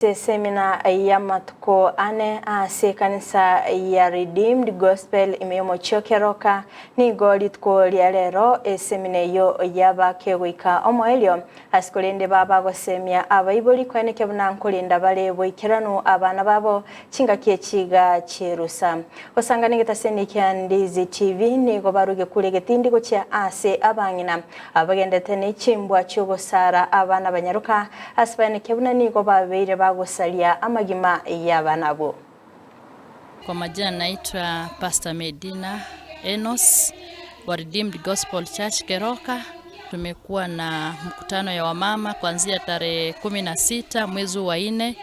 Semina ya matuko ane ase ekanisa ya Redeemed Gospel ime omochie Keroka nigo rituko ria rero esemina eyo yaba kegoika omoerio ase korende baba gosemia abaibori kweneke buna nkorinda bare boikeranu abana babo chingaki echiga chierusa gosanga negetaseni kia Ndizi TV nigo baruge kure getindi gochia ase abang'ina abagendete ne chimbwa chiogosara abana banyaruka ase baeneke buna nigo babeire bagosaria amagima y'abana abo. Kwa majina naitwa Pastor Medina Enos wa Redeemed Gospel Church Keroka. Tumekuwa na mkutano ya wamama kuanzia tarehe 16 mwezi wa 4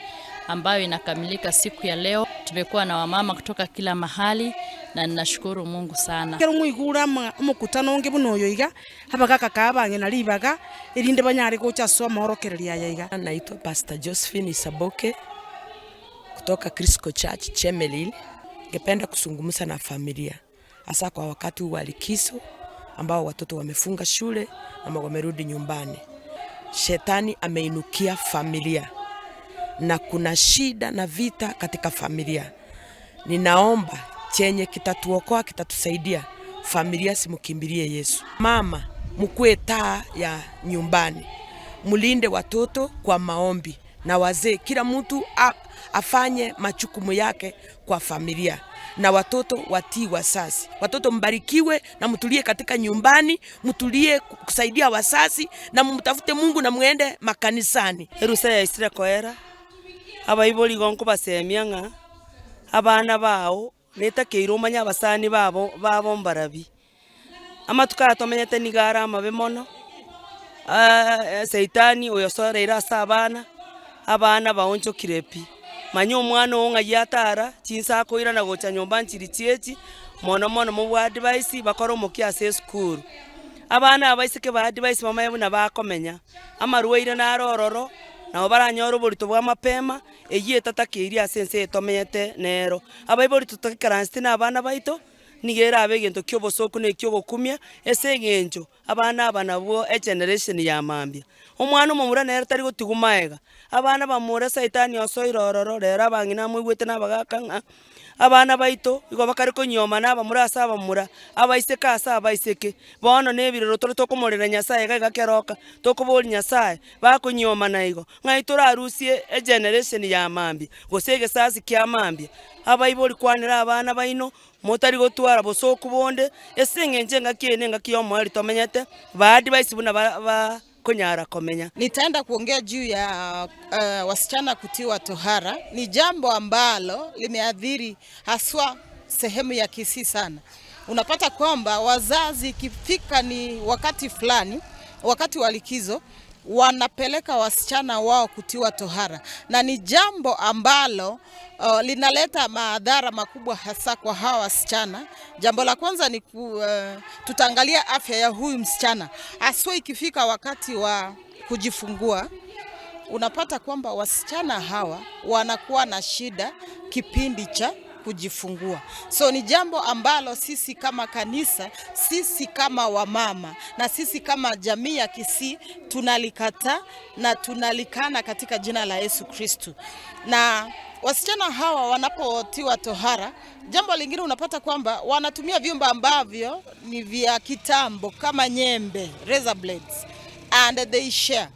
ambayo inakamilika siku ya leo. Tumekuwa na wamama kutoka kila mahali na ninashukuru Mungu sana. Kero mwigura omokutano onge buna oyo iga abagaka kabang'ina ribaga erinde banyare gocha ase omorokereria aya iga. Naitwa Pastor Josephine Isaboke kutoka Crisco Church Chemelil. Ningependa kuzungumza na familia hasa kwa wakati wa likizo ambao watoto wamefunga shule ama wamerudi nyumbani. Shetani ameinukia familia na kuna shida na vita katika familia. Ninaomba chenye kitatuokoa kitatusaidia, familia simukimbilie Yesu. Mama, mkuwe taa ya nyumbani, mulinde watoto kwa maombi na wazee, kila mtu afanye majukumu yake kwa familia na watoto watii wazazi. Watoto mbarikiwe na mtulie katika nyumbani, mtulie kusaidia wazazi na mumtafute Mungu na muende makanisani. Erusa ya isira koera abaibori gonko basemia ng'a abana bao netakeire omanye abasani babo babo mbarabi. Amatuko aya tomenyete nigo are amabe mono, saitani oyo osoreire ase abana, abana baonchokire pi. Manya omwana oo ng'ai atara, chinsa akoirana gocha nyomba nchiri chiechi, mono mono mobua advice bakore omokia ase esukuru. Abana abaiseke ba advice bamanye buna bakomenya, amarwaire naro ororo, nabo baranyore oborito bwa mapema, eywo etatakeiri ase ense eye tomenyete nero. Abaibori totagikaranseti na abana baito, niga erabe egento kia obosoku na ekia ogokumia, ase eng'encho abana aba nabwo egeneration ya mambia. Omwana omomura nere tari gotigwa maega, abana bamura saitani osoire ororo, rero abang'ina moigwete na abagaka ng'a, abana baito igo bakare konyioma na abamura ase abamura, abaiseke ase abaiseke. Bono na ebirero tore tokomorera Nyasaye iga iga keroka, tokoboria Nyasaye, bakonyiomana igo, ng'ai torarusie egeneration ya mambia, gose egesasi kia mambia. Abaibori kwanera abana baino, motari gotwara bosoku bonde, ase eng'encho engaki eye na engaki ya omoerio tomenyete, ba advice buna ba bakonyara komenya. Nitaenda kuongea juu ya wasichana kutiwa tohara. Ni jambo ambalo limeathiri haswa sehemu ya Kisii sana. Unapata kwamba wazazi ikifika ni wakati fulani, wakati wa likizo, wanapeleka wasichana wao kutiwa tohara, na ni jambo ambalo linaleta madhara makubwa hasa kwa hawa wasichana. Jambo la kwanza ni tutaangalia afya ya huyu msichana haswa ikifika wakati wa kujifungua. Unapata kwamba wasichana hawa wanakuwa na shida kipindi cha kujifungua. So ni jambo ambalo sisi kama kanisa, sisi kama wamama na sisi kama jamii ya Kisii tunalikataa na tunalikana katika jina la Yesu Kristu. Na wasichana hawa wanapotiwa tohara, jambo lingine unapata kwamba wanatumia vyumba ambavyo ni vya kitambo kama nyembe, razor blades, and they share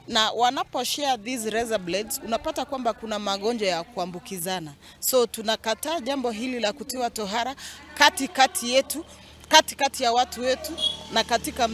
na wanapo share these razor blades unapata kwamba kuna magonjwa ya kuambukizana. So tunakataa jambo hili la kutiwa tohara kati kati yetu, kati kati ya watu wetu na katika